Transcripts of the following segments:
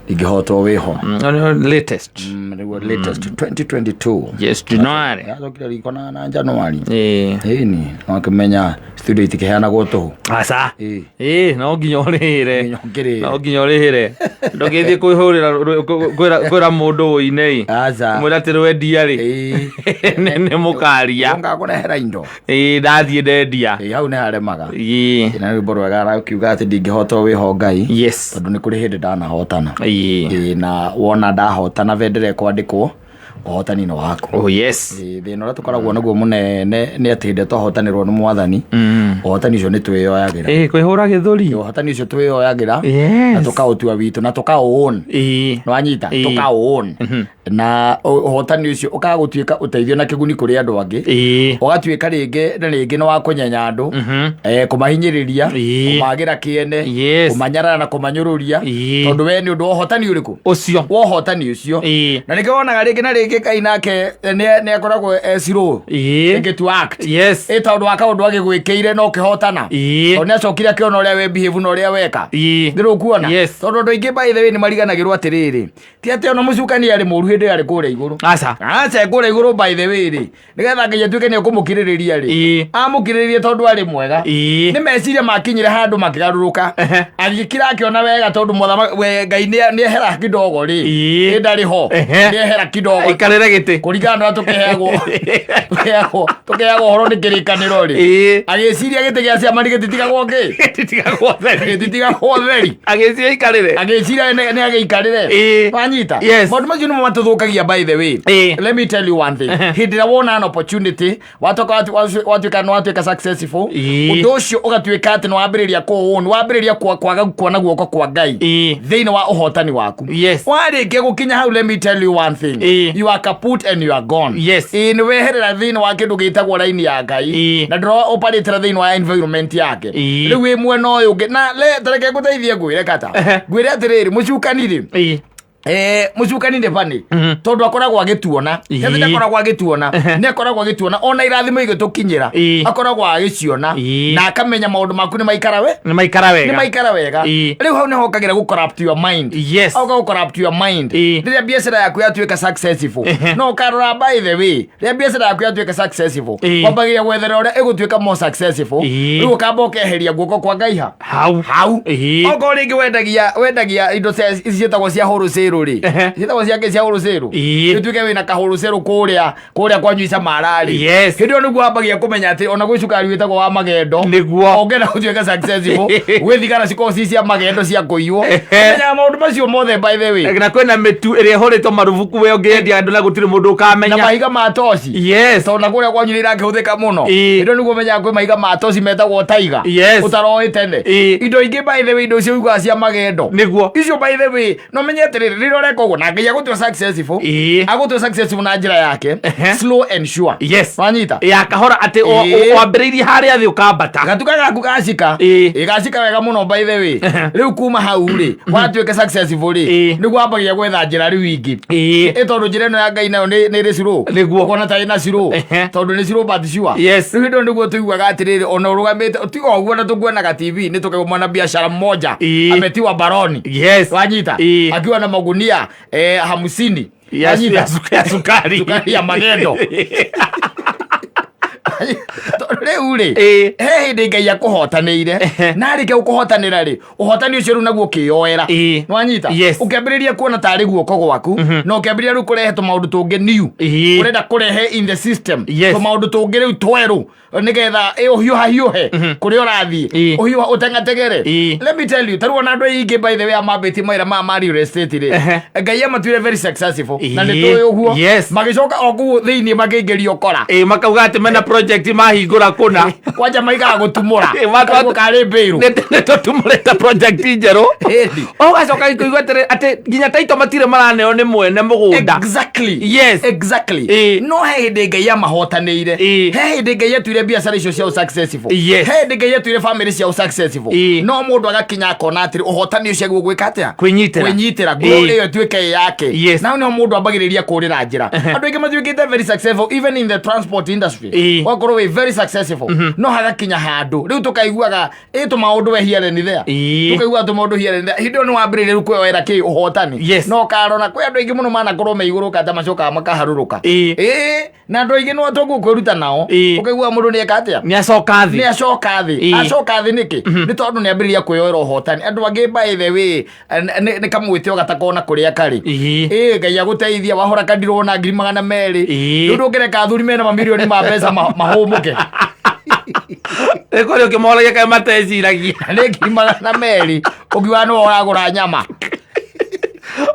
Ndingĩhotwo wĩho. Latest. Nĩguo latest 2022. Yes, January. Yacokire riko na January. Ĩĩ. Ĩni wakĩmenya studio itikĩheanagwo tũhũ. Aca. Ĩĩ. Ĩĩ, no nginya ũrĩhĩre. Nginya ũkĩrĩhĩre. No nginya ũrĩhĩre. Ndũngĩthiĩ kwĩhũrĩra kwĩra mũndũ ũine ĩ. Aca. Mwĩra atĩ rwendia rĩ. Ĩĩ. Nĩ mũkaria. Ngakũrehera indo. Ĩĩ, ndathiĩ ndendia. Ĩĩ, hau nĩ haremaga. Ĩĩ. Na rwĩmbo rwega arakiuga atĩ ndingĩhotwo wĩho Ngai. Yes. Tondũ nĩ kũrĩ hĩndĩ ndanahotana. Ĩĩ. Ĩĩ, na wona ndahotana bendera ĩkwandĩkwo ũhotani nĩ waku. Oh yes. Ĩĩ, thĩna ũrĩa tũkoragwo naguo mũnene nĩ atĩ hĩndĩ ĩrĩa twahotanĩrwo nĩ mwathani, ũhotani ũcio nĩ twĩyoyagĩra. Ĩĩ, kwĩhũra gĩthũri. Ũhotani ũcio twĩyoyagĩra Yes. na tũkaũtua witũ na tũkaũown. Ĩĩ. Nĩwanyita? Ĩĩ. Tũkaũown. Na ũhotani ũcio ũkaga gũtuĩka ũteithio na kĩguni kũrĩ andũ angĩ. Ĩĩ. Ũgatuĩka rĩngĩ na rĩngĩ nĩ wa kũnyenya andũ, kũmahinyĩrĩria, kũmagĩra kĩene, kũmanyarara na kũmanyũrũria, tondũ we nĩ ũndũ wa ũhotani ũrĩkũ? Ũcio. Wa ũhotani ũcio. Na nĩkĩo wonaga rĩngĩ na rĩngĩ Ngai nake nĩ akoragwo e slow rĩngĩ to act. Ĩ tondũ wa kaũndũ agĩgwĩkĩire na ũkĩhotana. Tondũ nĩ acokire akĩona ũrĩa we behave na ũrĩa weka. Nĩ rũkuona? Yes. Tondũ andũ aingĩ by the way nĩ mariganagĩrwo atĩrĩrĩ, ti atĩ ona mũcukani arĩ mũru hĩndĩ ĩyo arĩ kũrĩa igũrũ. Aca. Aca, kũrĩa igũrũ by the way rĩ, nĩgetha Ngai atuĩke nĩ ekũmũkirĩrĩria rĩ, amũkirĩrĩrie tondũ arĩ mwega. Nĩ meciria makinyire handũ makĩgarũrũka. Agĩkira akĩona wega tondũ we Ngai nĩ ehera kidogo rĩ. Ĩ ndarĩ ho. Nĩ ehera kidogo. Aikarĩre gĩtĩ. Kũringana na ũrĩa tũkĩheagwo ũhoro nĩ kĩrĩkanĩro rĩ. Agĩciria gĩtĩ gĩa ciama gĩtitigagwo kĩ? Gĩtitigagwo theri. Gĩtitigagwo theri. Agĩciria aikarĩre. Agĩciria nĩ agĩikarĩre. Wanyita? Yes. Maũndũ macio nĩmo matũthũkagia by the way. Let me tell you one thing. Hĩndĩ ĩrĩa wona an opportunity, watoka watuĩka nĩ watuĩka successful, ũndũ ũcio ũgatuĩka atĩ nĩ wambĩrĩria kũũn, wambĩrĩria kwaga kuona guoko kwa Ngai thĩinĩ wa ũhotani waku. Warĩkia gũkinya hau, let me tell you one thing. You are kaput and you are gone. Ĩĩ, nĩ weherera thĩinĩ wa kĩndũ gĩtagwo raini ya Ngai. Na ndũra operate thĩinĩ wa environment yake. Rĩu wĩ mwena ũyũ ũngĩ. Na tareke ngũteithie ngwĩre kata. Ngwĩre atĩrĩrĩ, mũcukani rĩ, mũcukani nĩ bani tondũ akoragwo agĩtuona. Ethĩ ndakoragwo agĩtuona, nĩ akoragwo agĩtuona ona irathimo igĩtũkinyĩra, akoragwo agĩciona na akamenya maũndũ maku nĩ maikara we Nĩ maikara wega. Nĩ maikara wega. Rĩu hau nĩho okagĩra gũ corrupt your mind. Oka gũ corrupt your mind. Rĩrĩa biacara yaku yatuĩka successful, no ũkarora, by the way, rĩrĩa biacara yaku yatuĩka successful, wambagĩria gwethera ũrĩa ĩgũtuĩka more successful. Rĩu ũkamba ũkeheria guoko kwa Ngai ha Hau. Hau. Okorwo rĩngĩ wendagia indo ici ciĩtagwo cia wholesale rĩ, ciĩtagwo cia cia wholesale, ĩtuĩke wĩna ka wholesale kũrĩa kwanyu Icamara rĩ, hĩndĩ ĩyo nĩguo wambagia kũmenya atĩ ona gwĩ cukari wĩtagwo wa magendo. Ũngĩenda gũtuĩka successful, gwĩ thigara cikoragwo ci cia magendo cia kũiywo. Ũmenyaga maũndũ macio mothe by the way. Na kwĩna mĩtu ĩrĩa ĩhũrĩtwo marubuku, we ũngĩendia andũ na gũtirĩ mũndũ Na ũkamenya. Mahiga ma toci. Tondũ na kũrĩa kwanyu nĩ irakĩhũthĩka mũno. Hĩndĩ ĩyo nĩguo ũmenyaga kwĩ mahiga ma toci metagwo Tiger. Ũtaroĩ tene. Indo ingĩ by the way, indo icio ugaga cia magendo. Icio by the way, no menye atĩrĩrĩ, rĩrĩa ũreka ũguo na Ngai agũtua successful, agũtua successful na njĩra yake slow and sure. Wanyita? Ya kahora atĩ wambĩrĩirie harĩa thĩ ũkambata. Gatuka gaku gacika. Ĩ, gacika wega mũno by the way. Rĩu kuma hau rĩ, watuĩka successful rĩ, nĩguo wambagia gwetha njĩra rĩu ingĩ. Ĩ tondũ njĩra ĩno ya Ngai nayo nĩ ĩrĩ slow. Ũkona ta ĩna slow. Tondũ nĩ slow but sure. Rĩu hĩndĩ ĩyo nĩguo tũiguaga atĩrĩrĩ, ona ũrũgamĩte tiga ũguo na tũkuonaga TV nĩ tũkaigua mwana biashara mmoja ametiwa baroni. Wanyita? Akiwa na magunia 50. Wanyita? Ya sukari. Sukari ya magendo. Tondũ rĩu rĩ, he hĩndĩ Ngai akũhotanĩire, na arĩkia gũkũhotanĩra rĩ, ũhotani ũcio rĩu naguo ũkĩyoera. Nĩwanyita? Yes. Ũkĩambĩrĩria kuona tarĩ guoko gwaku, na ũkĩambĩrĩria rĩu kũrehe tũmaũndũ tũngĩ new, ũrenda kũrehe in the system, tũmaũndũ tũngĩ rĩu twerũ nĩgetha ũhiũha hiũhe kũrĩa ũrathiĩ, ũhiũha ũteng'ategere. Let me tell you, tarĩu ona andũ aingĩ by the way amambĩtie mawĩra maya ma real estate rĩ, Ngai amatuire very successful na nĩ tũĩ ũguo. Magĩcoka o kũu thĩinĩ makĩingĩrio kora. Ĩĩ, makauga atĩ mena project mahingũra kũna. Kwanja maigaga gũtumũra. Ĩĩ. Kaguo karĩ mbĩrũ. Nĩ tũtumũrĩte project njerũ. Ĩni. Ũgacoka kũigua atĩrĩ atĩ nginya taito matirĩ maraneo nĩ mwene mũgũnda. Exactly. No he hĩndĩ Ngai amahotanĩire. He hĩndĩ Ngai atuire biacara icio ciao successful. He hĩndĩ Ngai atuire family ciao successful. No mũndũ agakinya akona atĩrĩ, ũhotani ũcio agĩrĩirwo gwĩka atĩa? Kwĩnyitĩra. Kwĩnyitĩra glory ĩyo ĩtuĩke ĩ yake. Na hau nĩho mũndũ ambagĩrĩria kũrĩra njĩra. Andũ aingĩ matuĩkĩte very successful even in the transport industry. Ũgakora Ũkorwo wĩ very successful, no hagakinya handũ rĩu tũkaiguaga ĩ tũmaũndũ we here and there. Tũkaiguaga tũmaũndũ here and there. Hĩndĩ ĩyo nĩ wambĩrĩria rĩu kwĩyoera kĩ ũhotani. No ũkarora kwĩ andũ aingĩ mũno manakorwo me igũrũ kata macokaga makaharũrũka. Ĩĩ, na andũ aingĩ no tũgũkwĩruta nao. Ũkaigua mũndũ nĩ eka atĩa? Nĩ acoka Nĩ thĩ. acoka thĩ. Acoka thĩ nĩkĩ? Nĩ tondũ nĩ ambĩrĩria kwĩyoera ũhotani. Andũ angĩ, by the way, nĩ kamwĩtĩo gatakona kũrĩa karĩ. Ĩĩ, Ngai agũteithia wahũra kandirwo na 200,000. Rĩu ndũngĩreka athuri mena mamirioni ma mbeca mahũmũke. Nĩ kũrĩ ũkĩmoragia kaĩ mateciragia. Nĩ 200,000 ũngiuga nĩwe ũragũra nyama.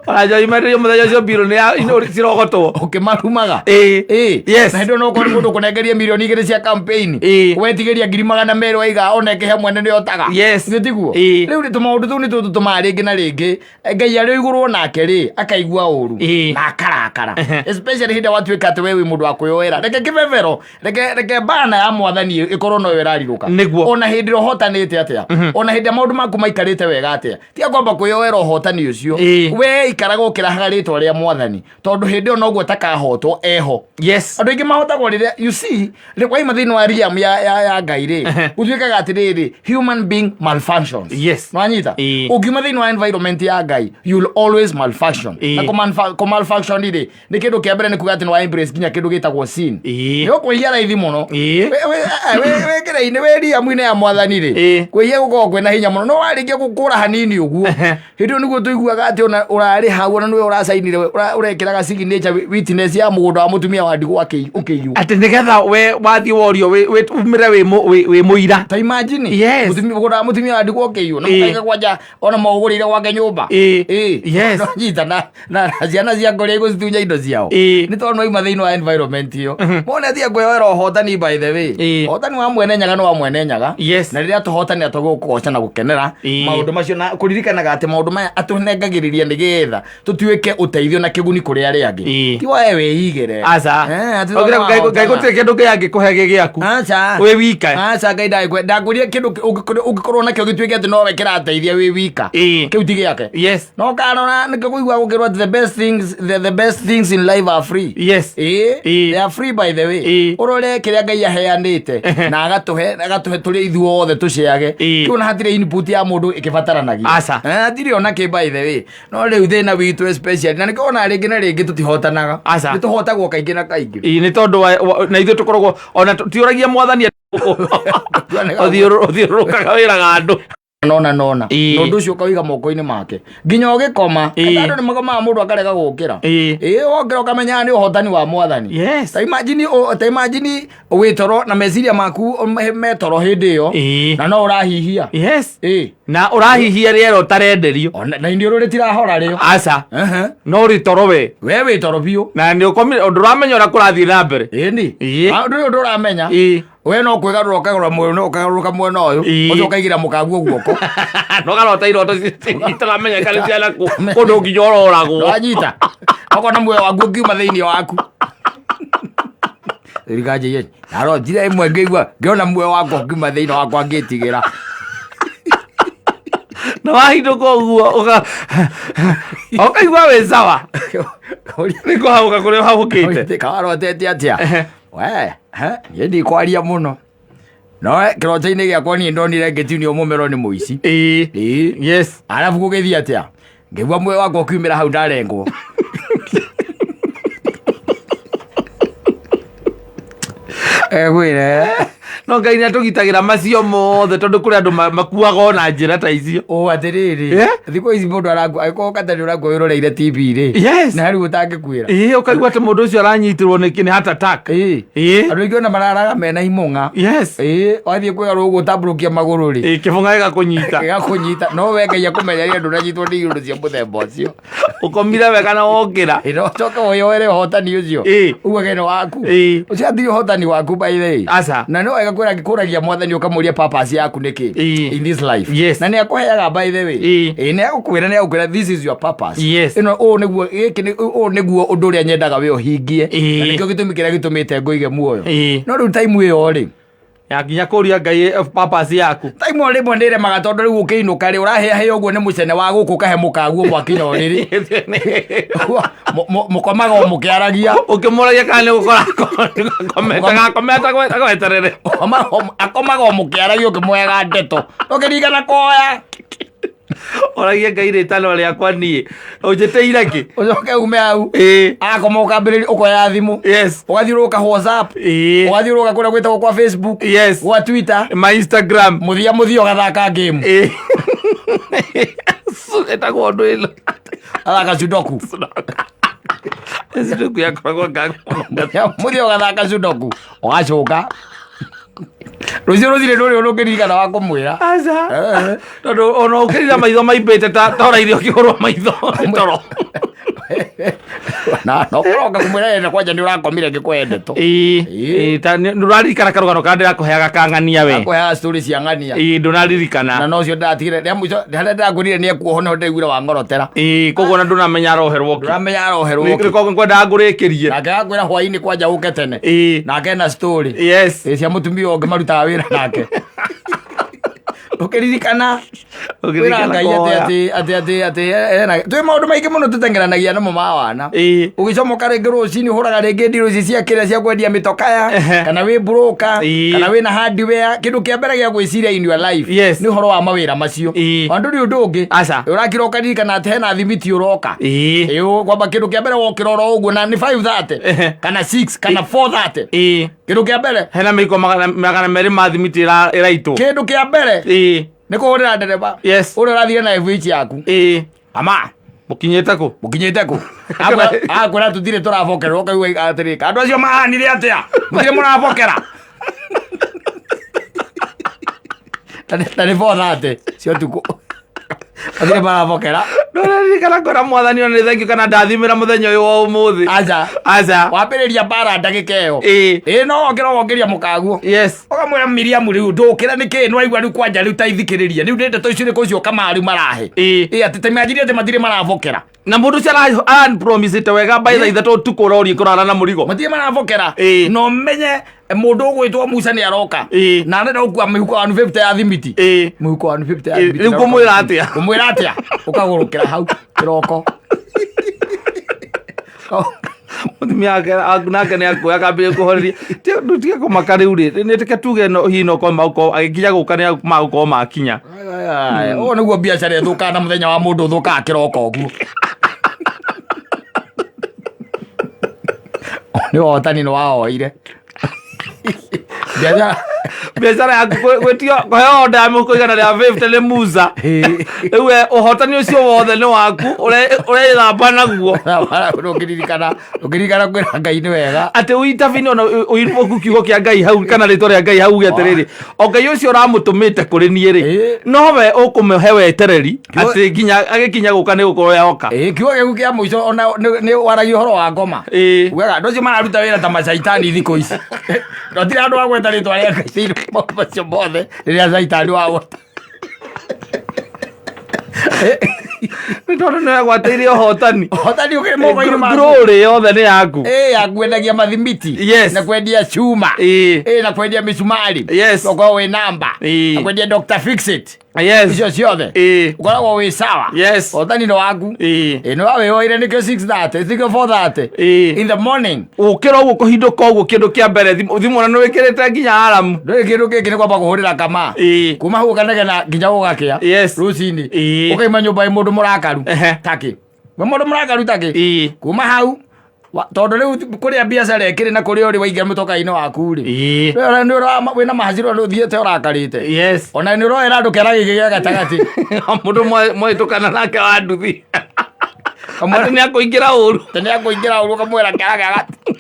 Ona njohi menderio mũthenya ũcio mbirũ nĩ cirogotwo. Ũkĩmarumaga. Ĩĩ. Na hĩndĩ ĩyo no ũkorwo nĩ mũndũ ũkũnengeria 2 mirioni cia campaign. Wetigĩria 200,000 waiga ona ĩkĩhe mwene nĩ otaga. Githĩ tiguo? Ĩĩ. Rĩu rĩ, tũmaũndũ tũu nĩ tũtũ tũtũmaga rĩngĩ na rĩngĩ Ngai arĩ igũrũ onake rĩ akaigua ũru na akarakara, especially hĩndĩ ĩrĩa watuĩka atĩ we wĩ mũndũ wa kwĩyoera. Reke kĩbebero, reke bana ya mwathani ĩkorwo noyo ĩrarirũka. Ona hĩndĩ ĩrĩa ũhotanĩte atĩa, ona hĩndĩ ĩrĩa maũndũ maku maikarĩte wega atĩa, tiga kwamba kwĩyoera ũhotani ũcio. We ikaraga ũkĩrahaga rĩtwa rĩa mwathani, tondũ hĩndĩ ĩyo noguo takahotwo eho. Andũ aingĩ mahotagwo rĩrĩa, you see, waima thĩinĩ wa realm ya Ngai rĩ, gũtuĩkaga atĩrĩrĩ, human being malfunctions. Nwanyita? Ũngiuma thĩinĩ wa environment ya Ngai, you'll always malfunction. Na kũ malfunction rĩ, nĩ kĩndũ kĩa mbere nĩ kuga atĩ nĩ wa embrace nginya kĩndũ gĩtagwo sin. Nĩ ũkwĩhia raithi mũno. Wĩ kĩrĩa-inĩ, wĩ realm-inĩ ya mwathani rĩ, kwĩhia gũkoragwo kwĩna hinya mũno, no warĩkia gũkũra hanini ũguo, hĩndĩ ĩyo nĩguo tũiguaga atĩ ona ũrarĩ hau, ona nĩwe ũracainire, ũrekĩraga signature, witness ya mũgũnda wa mũtumia wa ndigwa ũkĩiywo. Atĩ nĩgetha we wathiĩ worio umĩre wĩ mũira. Ta imagine. Mũgũnda wa mũtumia wa ndigwa ũkĩiywo na mũkaiga kwanja ona maũgũrĩire gwake nyũmba. No nyita na ciana cia ngũrĩa igũcitunya indo ciao. Nĩ tondũ nĩwauma thĩinĩ wa environment ĩyo. Mone atia kwĩyoera ũhotani, by the way. Ũhotani wa Mwene Nyaga nĩ wa Mwene Nyaga. Na rĩrĩa tũhotanĩra tũgũkũgoca na gũkenera maũndũ macio na kũririkanaga atĩ maũndũ maya atũnengagĩrĩria nĩgetha tũtuĩke ũteithio na kĩguni kũrĩ arĩa angĩ. Ti wae wĩigĩre. Aca. Atĩ Ogira tondũ Ngai wahotana. gũtirĩ kĩndũ Ngai angĩkũhe gĩ gĩaku. Aca. Wĩ wika. Aca, Ngai ndakwĩrire kĩndũ ũngĩkorwo nakĩo gĩtuĩke atĩ nowe kĩrateithia wĩ wika. Kĩu ti gĩake. No karora nĩkĩo kũigua gũkĩrwo atĩ the best things in life are free. Ĩĩ. They are free, by the way. Ũrore kĩrĩa Ngai aheanĩte na agatuhe tũrĩ ithuothe tũceage. Kĩu na hatirĩ input ya mũndũ ĩkĩbataranagia. Aca. Hatirĩ ona kĩ, by the way. No rĩu thĩna witũ especially na nĩkĩo ona rĩngĩ na rĩngĩ tũtihotanaga. Aca. Nĩ tũhotagwo kaingĩ na kaingĩ. Ĩĩ, nĩ tondũ na ithuĩ tũkoragwo ona tiũragia mwathani, ũthiũrũrũkaga wĩraga andũ. Nona nona. Na ũndũ ũcio ũkawĩiga moko-inĩ make nginya ũgĩkoma. Andũ nĩ makomaga mũndũ akarega gũkĩra. Ĩĩ, wokĩra ũkamenya nĩ ũhotani wa mwathani. Ta imagine wĩ toro na meciria maku me toro hĩndĩ ĩyo na no ũrahihia. Na ũrahihia rĩera ũtarenderio. Na iniũrũ rĩtirahora rĩo. Aca. No ũrĩ toro we. We wĩ toro biũ. Na nĩ ũkomire ũndũ ũramenya ũrĩa kũrathiĩ na mbere. Ĩni. Ndũrĩ ũndũ ũramenya. We no kwĩgarũra ũkagarũra mwena, ũkagarũrũka mwena ũyũ. Ũcio ũkaigĩra mũkaguo guoko. No karota iroto itaramenya kana ciana kũndũ nginya ũroragwo. Wanyita okona muoyo waku ũkiuma thĩinĩ waku thirikari, ndarotire ĩmwe ngĩigua ngĩona muoyo wakwa ũkiuma thĩinĩ wakwa ngĩtigĩra. Na wahindũka ũguo ũkaigua wĩ sawa, nĩ kũhagũka kũrĩa ũhagũkĩte. Kawarotete atĩa we? He, niĩ ndikwaria mũno, no kĩroto-inĩ gĩakwa niĩ ndonire ngĩtinio mũmero nĩ mũici. Arabu gũgĩthiĩ atĩa, ngĩigua muoyo wakwa ũkiumĩra hau ndarengwo. Egwĩre. No Ngai nĩ atũgitagĩra macio mothe, tondũ kũrĩ andũ makuaga ona njĩra ta icio. Ũ atĩrĩrĩ, thikũ ici mũndũ arakua angĩkorwo katarĩ ũrakua wĩroreire TV rĩ, na rĩu ũtangĩkuĩra. Ĩĩ, ũkaigua atĩ mũndũ ũcio aranyitirwo nĩ heart attack. Andũ aingĩ ona mararaga mena imũng'a. Ĩĩ, wathiĩ kwĩgarũra ũguo ũtambũrũkia magũrũ rĩ, Kĩbũng'a gĩgakũnyita. Gĩgakũnyita. No we Ngai akũmenya rĩ, ndũnanyitwo nĩ iũndũ cia mũthemba ũcio. Ũkomire wega na wokĩra. Ĩ, no ũcoke wĩyoere ũhotani ũcio, ugage nĩ waku. Ũcio ti ũhotani waku, by the way. Aca. Na no wega kũragia mwathani ũkamũria purpose yaku nĩkĩ in this life. Na nĩ akũheaga, by the way. Ĩĩ, nĩ agũkwĩra this is your purpose. Ĩno ũũ nĩguo gĩkĩ ũũ nĩguo ũndũ ũrĩa nyendaga we ũhingie. Na nĩkĩo gĩtũmi kĩrĩa gĩtũmĩte ngũige muoyo. No rĩu time ĩyo rĩ, Ya nginya kũria Ngai purpose yaku. Taimwe rĩmwe nĩ remaga tondũ rĩu ũkĩinũka rĩ ũrahĩahĩa ũguo nĩ mũcene wa gũkũ ũkahe mũkaguo mwakinya ũrĩrĩ. Mũkomaga o mũkĩaragia. Ũkĩmũragia kana nĩ gũkora gakomete agweterere. Akomaga o mũkĩaragia ũkĩmũheaga ndeto. Ũkĩringana kuoya. Oragia Ngai rĩtanwa rĩakwa niĩ. Ũnjĩtĩire kĩ? Ũcoke ume hau. Ĩĩ. Akoma ũkambĩrĩria ũkoya thimũ. Yes. Ũgathiũrũrũka WhatsApp. Ĩĩ. Ũgathiũrũrũka kũrĩa gwĩtagwo kwa Facebook. Yes. Gwa Twitter. Ma Instagram. Mũthia mũthia ũgathaka game. Ĩĩ. Ĩtagwo ũndũ ĩno. Athaka Sudoku. Sudoku yakoragwo ngaga mũno. Mũthia ũgathaka Sudoku. Ũgacoka. Rũciũ rũtirĩ ndũrĩ ũndũ ũngĩririkana wa kũmwĩra. Aca. Tondũ ona ũkĩrira maitho maimbĩte ta ũraire ũkĩhũrwo maitho nĩ toro. Na no ũroka kũmwĩra ene kwanja nĩ ũrakomire ngĩkũhe ndeto. Ĩĩ. Ĩĩ, ta ndũraririkana karũgano karĩa ndĩrakũheaga ka ng'ania we. Akũheaga story cia ng'ania. Ĩĩ, ndũnaririkana. Na nocio ndatigire rĩa mũico harĩa ndakwĩrire nĩ ekuoho no ndaiguire wangorotera. Ĩĩ, koguo ona ndũnamenya aroherwo kĩ. Ndũramenya aroherwo kĩ. Nĩko ngwendaga ngũrĩkĩrie. Nake akwĩra hwainĩ kwanja ũke tene. Ĩĩ. Nake ena story. Yes. Ĩ cia mũtumia ũngĩ marutaga wĩra nake. Ũkĩririkana kwĩra Ũkĩririkana Ngai atĩ kũhoya. atĩ atĩ atĩ atĩ ena twĩ maũndũ maingĩ mũno tũteng'eranagia namo ma wana. Ĩĩ. Ũgĩcomoka rĩngĩ rũcinĩ ũhũraga rĩngĩ ndirũ ici cia kĩrĩa cia kwendia mĩtokaya Ehe. kana wĩ broker Ĩĩ. kana wĩna hardware kĩndũ kĩa mbere gĩa gwĩciria in your life Yes. nĩ ũhoro wa mawĩra macio. Ĩĩ. Ona ndũrĩ ũndũ ũngĩ. Aca. Ũrakira ũkaririkana atĩ hena thimiti ũroka. Ĩĩ. Ĩĩ kwamba kĩndũ kĩa mbere wokĩra oro ũguo na nĩ 5:30 Ehe. kana 6 kana 4:30 Ĩĩ. kĩndũ kĩa mbere Hena mĩiko 200 ma thimiti ĩraitwo. kĩndũ kĩa mbere Ĩĩ. nĩ kũhũrĩra ndereba Yes. ũrĩa ũrathire na FH yaku Ĩĩ. ama Mũkinyĩte kũ? mũkinyĩte kũ akwĩra tũtirĩ tũrabokerwo ũkaigua atĩrĩ andũ acio mahanire atĩa mũtirĩ mũrabokera na nĩ 4:30 cia ũtukũ matirĩ marabokera Ndũraririkana kwĩra mwathani ona nĩ thengiũ kana ndathimĩra mũthenya ũyũ wa ũmũthĩ. aca Aca. wambĩrĩria mbara ndagĩka ĩyo Ĩĩ. ĩĩ no wokĩra wongĩria mũkaguo Yes. ũkamwĩra Miriamu rĩu ndũkĩra nĩkĩ nĩwaigua rĩu kwanja rĩu ta ithikĩrĩria rĩu nĩ ndeto icio nĩ kũcio kamaa rĩu marahe Ĩĩ. ĩ atĩ tĩmanjirie atĩ matirĩ marabokera Na mũndũ ũcio aranpromisĩte wega by thaa 3 ũtukũ ũrorie kũrara na mũrigo. matirĩ marabokera Ĩĩ. na ũmenye mũndũ ũgwĩtwo Musa nĩ aroka Ĩĩ. na arenda gũkua mĩhuko 150 ya thimiti Ĩĩ. mũhuko 150 ya Ĩĩ, thimiti rĩu ngũmwĩra atĩa? ngũmwĩra atĩa ũkagũrũkĩra hau kĩroko Mũtumia wake nake nĩ akuoya akambĩrĩria kũhoreria. Tiga kũmaka rĩu rĩ, nĩ reke tuge no hihi no korwo magũkorwo agĩkinya gũka nĩ magũkorwo makinya. Ũguo nĩguo biacara ĩthũkaga na mũthenya wa mũndũ ũthũkaga kĩroko ũguo. Nĩ ũhotani nĩ waoire. Biacara Biacara yaku gwĩtio kũheo order ya mĩhuko 150 nĩ Musa. Rĩu we ũhotani ũcio wothe nĩ waku ũrethamba naguo. Ndũngĩririkana ndũngĩririkana kwĩra Ngai nĩ wega. Atĩ ũitabini ona ũinvoke kiugo kĩa Ngai hau kana rĩtwa rĩa Ngai hau uge atĩrĩrĩ o Ngai ũcio ũramũtũmĩte kũrĩ niĩ rĩ Ĩĩ. nowe ũkũmũhe wetereri atĩ nginya agĩkinya gũka nĩ gũkorwo yoka. Ĩĩ kiugo gĩaku kĩa mũico ona nĩ waragia ũhoro wa ngoma. Ĩĩ. Ugaga andũ acio mararuta wĩra ta macaitani thikũ ici. Gũtirĩ andũ a gweta rĩtwa rĩa Ngai thĩinĩ wa maũndũ macio mothe rĩrĩa caitani wagweta. Nĩ tondũ nĩ wegwatĩire ũhotani. Ũhotani ũkĩrĩ moko-inĩ maku. Glory yothe nĩ yaku. Ĩĩ ya kwendagia mathimiti. Yes. Na kwendia cuma. Ĩĩ. Ĩĩ na kwendia mĩcumari. Yes. Ũkoragwo wĩ namba. Ĩĩ. Na kwendia Dr. Fixit. Yes. Icio ciothe. Ĩĩ. Ũkoragwo wĩ sawa. Yes. Ũhotani nĩ waku. Ĩĩ. Ĩĩ nĩ wawĩoire nĩkĩo 6:30, nĩkĩo 4:30. Ĩĩ. In the morning. Ũkĩra ũguo kũhindũka ũguo kĩndũ kĩa mbere thimũ ona nĩ wĩkĩrĩte nginya aramu. Ndũrĩ kĩndũ kĩngĩ nĩ kwamba kũhũrĩra kama. Ĩĩ. Kuma hau ũkanegena nginya gũgakĩa. Yes. Rũcinĩ. Ĩĩ. Ũkaima nyũmba ĩ mũndũ mũrakaru. Ehe. Takĩ. Wĩ mũndũ mũrakaru takĩ. Ĩĩ. Kuma hau tondũ rĩu kũrĩa biacara ĩkĩrĩ na kũrĩa ũrĩ waingĩra mũtoka-inĩ waku rĩ. Ĩĩ. Wĩna mahacirwo nĩ ũthiĩte ũrakarĩte. Yes. Ona nĩ ũroera andũ kĩara gĩkĩ gĩa gatagatĩ. Mũndũ mwahĩtũkana nake wa nduthi. Atĩ nĩ akũingĩra ũru. Atĩ nĩ akũingĩra ũru ũkamwĩra kĩara gĩa gatagatĩ.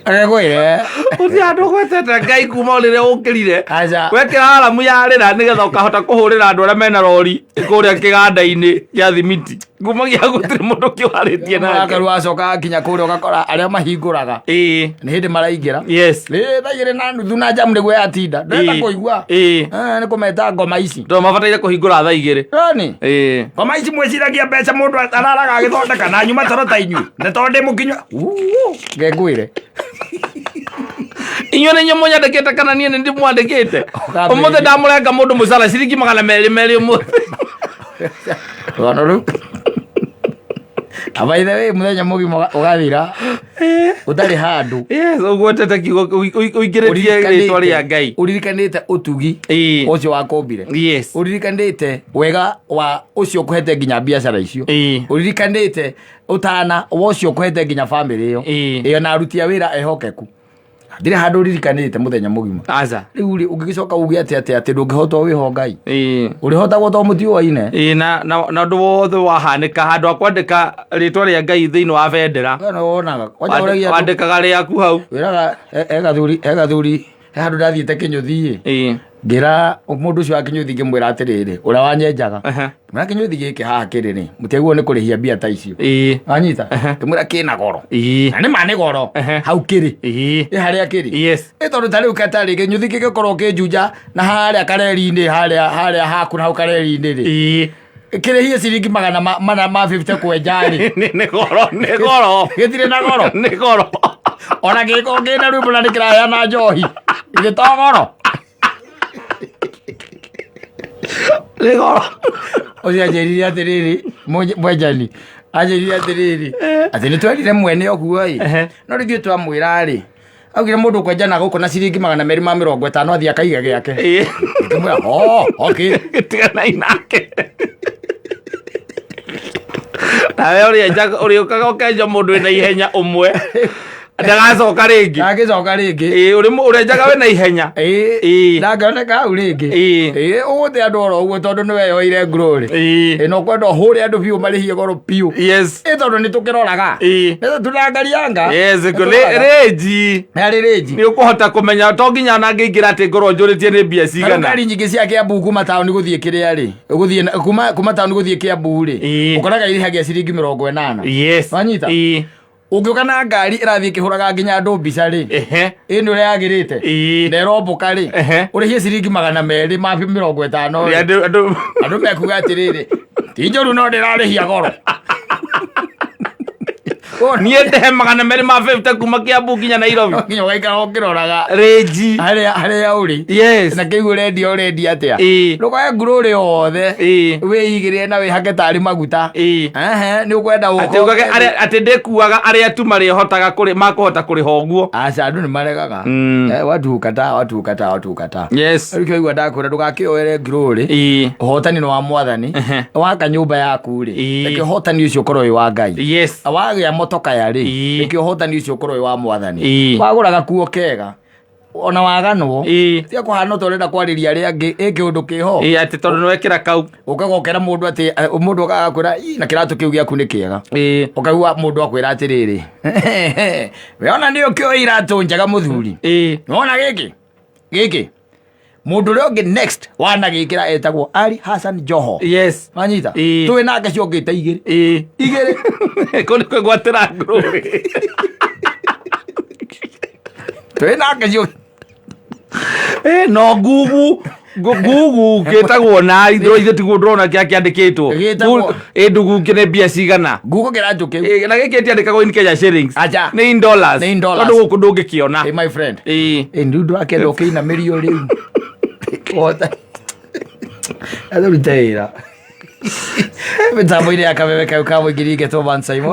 Agekwĩre. Gũtirĩ handũ ũgwetete Ngai kuma o rĩrĩa ũkĩrire. Aca. Wekĩra aramu yarĩra nĩgetha ũkahota kũhũrĩra andũ arĩa mena rori kũrĩa kĩganda-inĩ gĩa thimiti. Ngumagia gũtirĩ mũndũ kĩwarĩtie nake. Mũrakaru acoka akinya kũrĩa ũgakora arĩa mahingũraga. Ĩĩ. Nĩ hĩndĩ maraingĩra. Yes. Ĩĩ thaa 2:30 na njamu nĩguo yatinda. Ndĩrenda Ĩĩ. kũigua. Ĩĩ. Nĩ kũmeta ngoma ici. Tondũ mabataire kũhingũra thaa 2. Rani. Ĩĩ. Ngoma ici mwĩciragia mbeca mũndũ araraga agĩthondeka na nyuma toro ta inyuĩ. Na tondũ ndĩ mũkinywa. Ngengwĩre. Inyuĩ nĩ inyuĩ mũnyandĩkĩte kana niĩ nĩ ndĩmwandĩkĩte? Ũkambĩrĩria. Ũmũthĩ ndamũrenga mũndũ mũcara ciringi 200 ũmũthĩ. Rũgano rũu. Na by the way, mũthenya mũgima ũgathira ũtarĩ handũ. Yes, ũgwetete kiugo ũingĩrĩtie rĩtwa rĩa Ngai. Ũririkanĩte ũtugi ũcio wakũmbire. Ũririkanĩte wega wa ũcio ũkũhete nginya biacara icio. Ũririkanĩte ũtana wa ũcio ũkũhete nginya bamĩrĩ ĩyo. Ĩyo na aruti a wĩra ehokeku. Ndirĩ handũ ũririkanĩte mũthenya mũgima. Aca. Rĩu rĩ, ũngĩgĩcoka uge atĩa atĩ atĩ ndũngĩhotwo wĩho Ngai? Ũrĩhotagwo to mũtiũaine. Ĩĩ, na ũndũ wothe wahanĩka handũ ha kwandĩka rĩtwa rĩa Ngai thĩinĩ wa bendera. We nĩ wonaga. Kwanja ũragia andũ- Wandĩkaga rĩaku hau. wĩraga he gathuri he handũ ndathiĩte kĩnyũthi ĩ. Ngĩra mũndũ ũcio wa kĩnyũthi ngĩmwĩra atĩrĩrĩ, ũrĩa wanyenjaga. Ngĩmwĩra kĩnyũthi gĩkĩ haha kĩrĩ rĩ, mũtiagĩrĩirwo nĩ kũrĩhia mbia ta icio. Wanyita? Ngĩmwĩra kĩna goro. Na nĩ ma nĩ goro. Hau kĩrĩ. Ĩ harĩa kĩrĩ. Ĩ tondũ ta rĩu katarĩ kĩnyũthi kĩngĩkorwo kĩnjunja na harĩa kareri-inĩ harĩa harĩa haku na hau kareri-inĩ rĩ. Kĩrĩhie ciringi magana mana ma 50 kwenja rĩ. Nĩ goro, nĩ goro. Gĩtirĩ na goro. Nĩ goro. Ona gĩkorwo kĩna rwĩmbo na nĩ kĩraheana njohi. Githĩ to goro? Nĩ goro. Ũcio anjĩrire atĩrĩrĩ, mwenjani anjĩrire atĩrĩrĩ, atĩ nĩ twerire mwene ũguo ĩ, no rĩu ithuĩ twamwĩra rĩ, augire mũndũ ũkwenjana gũkũ na ciringi 250 athiĩ akaiga gĩake. Ngĩmwĩra, oh, okay. Tiganai nake. Nawe ũrĩenjaga ũrĩũkaga ũkenja mũndũ wĩna ihenya ũmwe ndagacoka rĩngĩ. Ndangĩcoka rĩngĩ. Ĩĩ, ũrĩenjaga wĩna ihenya. Ndangĩoneka hau rĩngĩ. Ĩĩ, ũgũte andũ oro ũguo tondũ nĩ weyoire ngurũrĩ. Ĩĩ, na ũkwenda ũhũre andũ biũ marĩhie goro biũ. Ĩĩ, tondũ nĩ tũkĩroraga. Nĩ tunangarianga. Yes, rĩnji. Harĩ rĩnji. Nĩ ũkũhota kũmenya to nginya ona ngĩingĩra atĩ ngorwo njũrĩtie nĩ mbia Tarĩu cigana. ngari nyingĩ cia Kiambu kuma taũni gũthiĩ kĩrĩa rĩ, gũthiĩ kuma taũni gũthiĩ Kiambu rĩ, ũkoraga irĩhagia ciringi 80. Wanyita? Ũngĩũka na ngari ĩrathiĩ ĩkĩhũraga nginya andũ mbica rĩ, ĩ nĩ ũrĩa yagĩrĩte, na ĩrombũka rĩ, ũrĩhie ciringi 250 rĩ. Andũ mekuga atĩrĩrĩ, ti njũru no ndĩrarĩhia goro. Niĩ ndehe 250 kuma Kiambu nginya Nairobi. Nginya ũgaikara ũkĩroraga Rĩnji. harĩa ũrĩ. Na kĩu ũrendia ũrendia atĩa? Ndũkoe ngurũrĩ yothe. Wĩigĩrĩre na wĩhake tarĩ maguta. Ehe, nĩ ũkwenda Atĩ ugage atĩ ndĩkuaga arĩa tu marĩhotaga kũrĩ makũhota kũrĩha ũguo. Aca, andũ nĩ maregaga. Watu hukataa, watu hukataa, watu hukataa. Rĩu kĩo igua ndakwĩra ndũgakĩoere ngurũrĩ. Ũhotani nĩ wa mwathani. Waka nyũmba yaku rĩ, reke ũhotani ũcio ũkorwo wĩ wa Ngai. Wagĩa motoka ya rĩ, reke ũhotani ũcio ũkorwo wĩ wa mwathani. Wagũra gakuo kega ona waganwo, tia kũhana ta ũrenda kwarĩria arĩa angĩ ĩ kĩũndũ kĩho. Ĩĩ, atĩ tondũ nĩ wekĩra kau. Ũkaga ũkera mũndũ atĩ mũndũ agakwĩra, "Ii, na kĩratũ kĩu gĩaku nĩ kĩega." Ũkaigua mũndũ akwĩra atĩrĩrĩ, we ona nĩ ũkĩoĩ iratũ njega mũthuri. Nĩwona gĩkĩ gĩkĩ mũndũ ũrĩa ũngĩ next wanagĩkĩra etagwo Ali Hassan Joho. Wanyita? Twĩ nake ciokĩte igĩrĩ. Igĩrĩ. Kũu nĩ kwĩgwatĩra ngũrũwe. Twĩ nake cio. No ngugu ngugu gĩtagwo na ithe tiguo ndĩrona kĩa kĩandĩkĩtwo. Gĩtagwo- Ĩ ndugu nĩ mbia cigana? Ngugu kĩratũ kĩu. Ĩ, na gĩkĩ tiandĩkagwo in Kenya shillings. Acha. Nĩ in dollars. Nĩ in dollars. Tondũ gũkũ ndũngĩkĩona. Hey, my friend. Ĩ. Ĩ ndu ndwakenda ũkĩinamĩrio rĩu. Wota. Atũrute wĩra. Mĩtambo-inĩ ya kameme kau ka mũingĩ ningĩ Thomas Simon.